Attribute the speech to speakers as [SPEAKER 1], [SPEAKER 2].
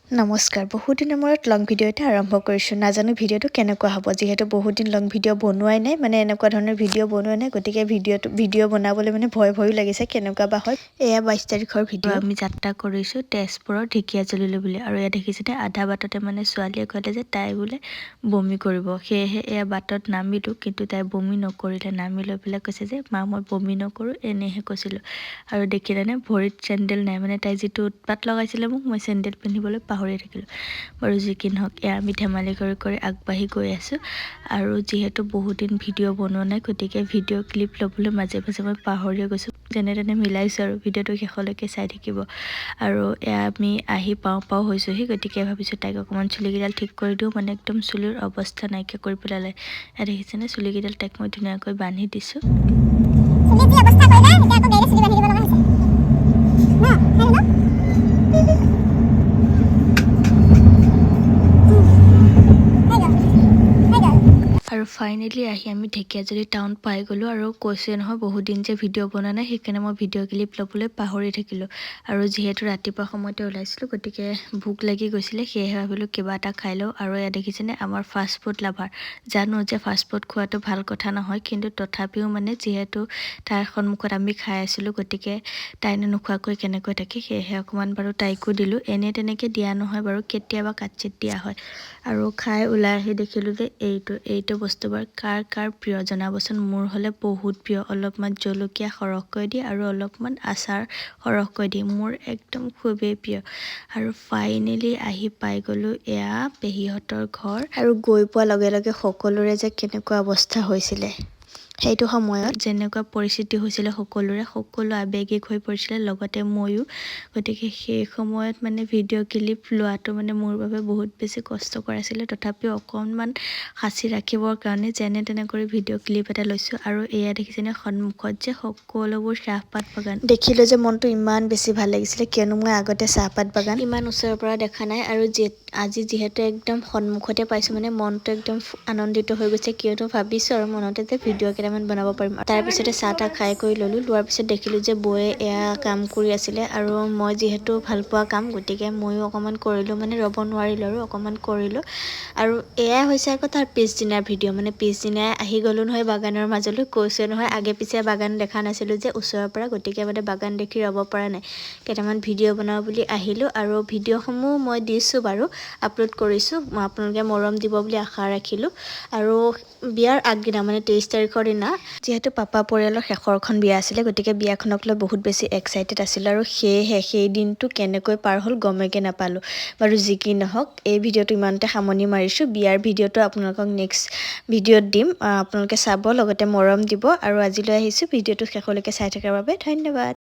[SPEAKER 1] নমস্কাৰ, বহুত দিনৰ মূৰত লং ভিডিঅ' এটা আৰম্ভ কৰিছোঁ। নাজানো ভিডিঅ'টো কেনেকুৱা হ'ব, যিহেতু বহুত দিন লং ভিডিঅ' বনোৱাই নাই, মানে এনেকুৱা ধৰণৰ ভিডিঅ' বনোৱা নাই। গতিকে ভিডিঅ' বনাবলৈ মানে ভয় ভয়ো লাগিছে, কেনেকুৱা বা হয়। এয়া 22 তাৰিখৰ ভিডিঅ'।
[SPEAKER 2] আমি যাত্ৰা কৰিছোঁ তেজপুৰৰ ঢেকীয়াজুলিলৈ বুলি। আৰু এয়া দেখিছেনে, আধা বাটতে মানে ছোৱালীয়ে ক'লে যে তাই বোলে বমি কৰিব। সেয়েহে এয়া বাটত নামিলোঁ, কিন্তু তাই বমি নকৰিলে। নামি লৈ পেলাই কৈছে যে মা, মই বমি নকৰোঁ, এনেইহে কৈছিলোঁ। আৰু দেখিলেনে, ভৰিত চেণ্ডেল নাই। মানে তাই যিটো উৎপাত লগাইছিলে মোক, মই চেণ্ডেল পিন্ধিবলৈ পাহৰি থাকিলোঁ। বাৰু যি কি নহওক, এয়া আমি ধেমালি কৰি কৰি আগবাঢ়ি গৈ আছোঁ। আৰু যিহেতু বহুত দিন ভিডিঅ' বনোৱা নাই, গতিকে ভিডিঅ' ক্লিপ ল'বলৈ মাজে মাজে মই পাহৰিয়ে গৈছোঁ। যেনে তেনে মিলাইছোঁ আৰু ভিডিঅ'টো শেষলৈকে চাই থাকিব। আৰু এয়া আমি আহি পাওঁ পাওঁ হৈছোঁহি, গতিকে ভাবিছোঁ তাইক অকণমান চুলিকেইডাল ঠিক কৰি দিওঁ। মানে একদম চুলিৰ অৱস্থা নাইকিয়া কৰি পেলালে। এয়া দেখিছেনে, চুলিকেইডাল তাইক মই ধুনীয়াকৈ বান্ধি দিছোঁ।
[SPEAKER 3] চুলি যি অৱস্থা কৰিলে, এতিয়া আকৌ গাড়ীতে চুলি বান্ধি দিব লগা হৈছে ন। খাই ন, হৈ গ'ল, হৈ গ'ল।
[SPEAKER 2] আৰু ফাইনেলি আহি আমি ঢেকীয়াজুলি টাউন পাই গ'লোঁ। আৰু কৈছোৱে নহয়, বহুত দিন যে ভিডিঅ' বনোৱা নাই, সেইকাৰণে মই ভিডিঅ' ক্লিপ ল'বলৈ পাহৰি থাকিলোঁ। আৰু যিহেতু ৰাতিপুৱা সময়তে ওলাইছিলোঁ, গতিকে ভোক লাগি গৈছিলে। সেয়েহে ভাবিলোঁ কিবা এটা খাই লওঁ। আৰু এয়া দেখিছেনে, আমাৰ ফাষ্ট ফুড লাভাৰ। জানো যে ফাষ্ট ফুড খোৱাটো ভাল কথা নহয়, কিন্তু তথাপিও মানে যিহেতু তাইৰ সন্মুখত আমি খাই আছিলোঁ, গতিকে তাইনো নোখোৱাকৈ কেনেকৈ থাকে? সেয়েহে অকণমান বাৰু তাইকো দিলোঁ। এনেই তেনেকৈ দিয়া নহয় বাৰু, কেতিয়াবা কাচিৎ দিয়া হয়। আৰু খাই ওলাই আহি দেখিলোঁ যে এইটো বস্তু বাৰু কাৰ কাৰ প্ৰিয় জনাবচোন। মোৰ হ'লে বহুত প্ৰিয়। অলপমান জলকীয়া সৰহকৈ দি আৰু অলপমান আচাৰ সৰহকৈ দি মোৰ একদম খুবেই প্ৰিয়। আৰু ফাইনেলি আহি পাই গ'লোঁ এয়া পেহীহঁতৰ ঘৰ।
[SPEAKER 1] আৰু গৈ পোৱাৰ লগে লগে সকলোৰে যে কেনেকুৱা অৱস্থা হৈছিলে সেইটো সময়ত!
[SPEAKER 2] যেনেকুৱা পৰিস্থিতি হৈছিলে সকলোৰে, সকলো আৱেগিক হৈ পৰিছিলে, লগতে ময়ো। গতিকে সেই সময়ত মানে ভিডিঅ' ক্লিপ লোৱাটো মানে মোৰ বাবে বহুত বেছি কষ্টকৰ আছিলে। তথাপিও অকণমান সাঁচি ৰাখিবৰ কাৰণে যেনে তেনে কৰি ভিডিঅ' ক্লিপ এটা লৈছোঁ। আৰু এয়া দেখিছেনে, সন্মুখত যে সকলোবোৰ চাহপাত বাগান!
[SPEAKER 1] দেখিলোঁ যে মনটো ইমান বেছি ভাল লাগিছিলে, কিয়নো মই আগতে চাহপাত বাগান
[SPEAKER 2] ইমান ওচৰৰ পৰা দেখা নাই। আৰু আজি যিহেতু একদম সন্মুখতে পাইছোঁ, মানে মনটো একদম আনন্দিত হৈ গৈছে, কিয়নো ভাবিছোঁ আৰু মনতে যে ভিডিঅ' কেইটামান বনাব পাৰিম। তাৰপিছতে চাহ তাহ খাই কৰি ল'লোঁ। লোৱাৰ পিছত দেখিলোঁ যে বৌয়ে এয়া কাম কৰি আছিলে। আৰু মই যিহেতু ভাল পোৱা কাম, গতিকে ময়ো অকণমান কৰিলোঁ, মানে ৰ'ব নোৱাৰিলোঁ আৰু অকণমান কৰিলোঁ। আৰু এয়াই হৈছে আকৌ তাৰ পিছদিনাৰ ভিডিঅ'। মানে পিছদিনাই আহি গ'লোঁ নহয় বাগানৰ মাজলৈ। কৈছোৱে নহয়, আগে পিছে বাগান দেখা নাছিলোঁ যে ওচৰৰ পৰা, গতিকে মানে বাগান দেখি ৰ'ব পৰা নাই, কেইটামান ভিডিঅ' বনাওঁ বুলি আহিলোঁ। আৰু ভিডিঅ'সমূহ মই দিছোঁ বাৰু, আপলোড কৰিছোঁ। আপোনালোকে মৰম দিব বুলি আশা ৰাখিলোঁ। আৰু বিয়াৰ আগদিনা, মানে 23 তাৰিখৰ দিনা,
[SPEAKER 1] যিহেতু পাপা পৰিয়ালৰ শেষৰখন বিয়া আছিলে, গতিকে বিয়াখনক লৈ বহুত বেছি এক্সাইটেড আছিলোঁ। আৰু সেয়েহে সেই দিনটো কেনেকৈ পাৰ হ'ল গমেই নাপালোঁ। বাৰু যি কি নহওক, এই ভিডিঅ'টো ইমানতে সামৰণি মাৰিছোঁ। বিয়াৰ ভিডিঅ'টো আপোনালোকক নেক্সট ভিডিঅ'ত দিম। আপোনালোকে চাব, লগতে মৰম দিব। আৰু আজিলৈ আহিছোঁ। ভিডিঅ'টো শেষলৈকে চাই থকাৰ বাবে ধন্যবাদ।